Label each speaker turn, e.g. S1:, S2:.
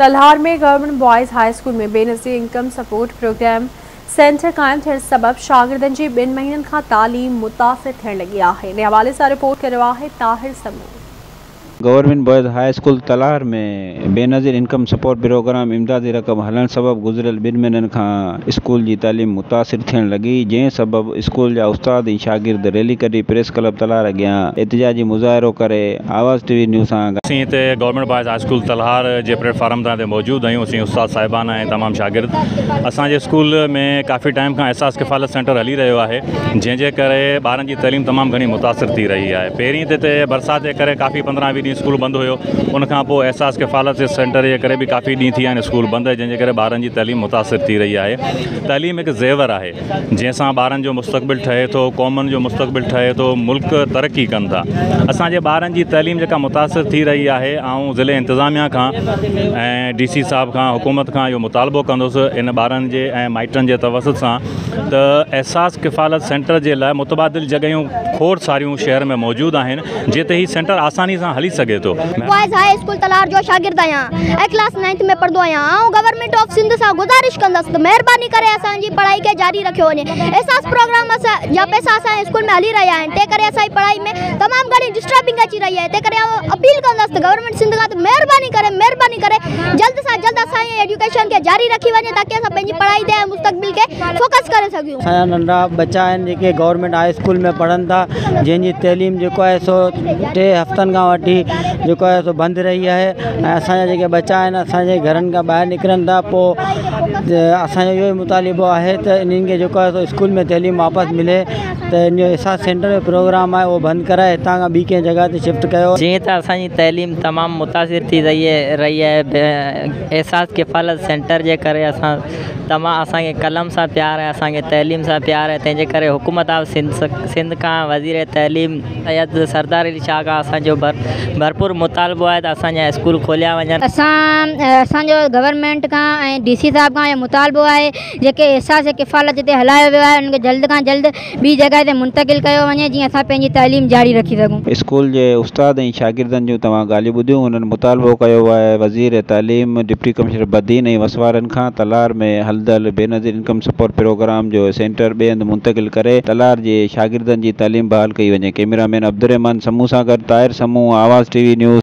S1: Talhar ۾ government boys high school ۾ Benazir income support programme centre قائم ٿيڻ سبب شاگردن جي ٻن مهينن کان تعليم متاثر ٿيڻ لڳي آهي. ان حوالي سان رپورٽ ڪري رهيو آهي Tahir Samoon.
S2: Government boys high school Talhar ۾ Benazir income support programme امدادي رقم هلڻ سبب گذريل ٻن مهينن کان اسڪول جي تعليم متاثر ٿيڻ لڳي جنهن سبب اسڪول جا استاد ۽ شاگرد ريلي ڪڍي پريس ڪلب تلهار اڳيان احتجاجي مظاهرو ڪري آواز ٽي وي نيوز سان
S3: اسين هتي government boys high school Talhar جي پليٽ فارم تان هتي موجود آهيون اسين استاد صاحبان ۽ تمام شاگرد اسان جي اسڪول ۾ ڪافي ٽائيم کان احساس ڪفالت سينٽر هلي رهيو آهي جنهن جي ڪري ٻارن جي تعليم تمام گهڻي متاثر ٿي رهي آهي پهرين ته هتي برسات جي ڪري ڪافي 15 20 ڏينهن اسڪول بند هيو ان کان پوء احساس ڪفالت سينٽر جي ڪري به ڪافي ڏينهن ٿي ويا آهن اسڪول بند جنهن جي ڪري ٻارن جي تعليم متاثر ٿي رهي آهي تعليم هڪ زيور آهي جنهن سان ٻارن جو مستقبل ٺهي ٿو، قومن جو مستقبل ٺهي ٿو، ملڪ ترقي ڪن ٿا. اسان جي ٻارن جي تعليم جيڪا متاثر ٿي رهي آهي، آئون ضلعي انتظاميا کان ۽ ڊي سي صاحب کان حڪومت کان اهو مطالبو ڪندس ان ٻارن جي ۽ مائٽن جي توسط سان ته احساس ڪفالت سينٽر جي لاء متبادل جڳهيون کوڙ ساريون شهر ۾ موجود آهن جتي هي سينٽر آساني سان هلي سگهي ٿو.
S4: بوائز هاء اسڪول تلهار جو شاگرد آهيان ۽ ڪلاس نائنٿ ۾ پڙهندو آهيان. آئون گورنمينٽ آف سنڌ سان گذارش ڪندس ته مهرباني ڪري اسان جي پڙهائي کي جاري رکيو وڃي. احساس پروگرام جا پئسا اسان جي اسڪول ۾ هلي رهيا آهن تنهن ڪري اسان جي پڙهائي ۾ تمام گهڻي ڊسٽربنگ اچي رهي آهي تنهن ڪري آئون اپيل ڪندس ته گورنمينٽ سنڌ کان ته مهرباني ڪري مهرباني ڪري جلد سان جلد اسان جي ايجوڪيشن کي جاري رکي وڃي تاڪه اسان پنهنجي پڙهائي تي ۽ مستقبل کي فوڪس ڪري سگهون.
S5: اسان جا ننڍا ٻچا آهن جيڪي گورنمينٽ هاء اسڪول ۾ پڙهن ٿا جنهن جي تعليم جيڪو آهي سو ٽي هفتن کان وٺي جيڪو آهي سو بند رهي آهي ۽ اسانجا جيڪي ٻچا آهن اسانجي گهرن کان ٻاهر نڪرن ٿا پوء اسانجو اهو ئي مطالبو آهي ته انهن کي جيڪو آهي سو اسڪول ۾ تعليم واپس ملي ته ان جو احساس سينٽر جو پروگرام آهي اهو بند ڪرائي هتان کان ٻي ڪنهن جڳهه تي شفٽ ڪيو.
S6: جيئن ته اسان جي تعليم تمام متاثر ٿي رهي آهي احساس ڪفالت سينٽر جي ڪري اسان تمام اسان کي قلم سان پيار آهي اسان کي تعليم سان پيار آهي تنهن جي ڪري حڪومت آف سنڌ سنڌ کان وزير تعليم سيد سردار علي شاهه کان اسان جو ڀرپور مطالبو آهي ته اسان جا اسڪول کوليا وڃن.
S7: اسان اسان جو گورنمينٽ کان ۽ ڊي سي صاحب کان اهو مطالبو آهي جيڪي احساس ڪفالت جتي هلايو ويو آهي ان کي جلد کان جلد ٻي جڳهه تي منتقل ڪيو وڃي جيئن اسان پنهنجي تعليم جاري رکي سگهون.
S2: اسڪول جي استاد ۽ شاگردن جون توهان ڳالهيون ٻڌيون هنن مطالبو ڪيو آهي وزير تعليم ڊپٽي ڪمشنر بدين ۽ وسوارن کان تلهار ۾ هلندڙ بينظير انڪم سپورٽ پروگرام جو سينٽر ٻئي هنڌ منتقل ڪري تلهار جي شاگردن جي تعليم بحال ڪئي وڃي ڪئميرا مين عبدالرحمان سمون سان گڏ Tahir Samoon Awaz T V news.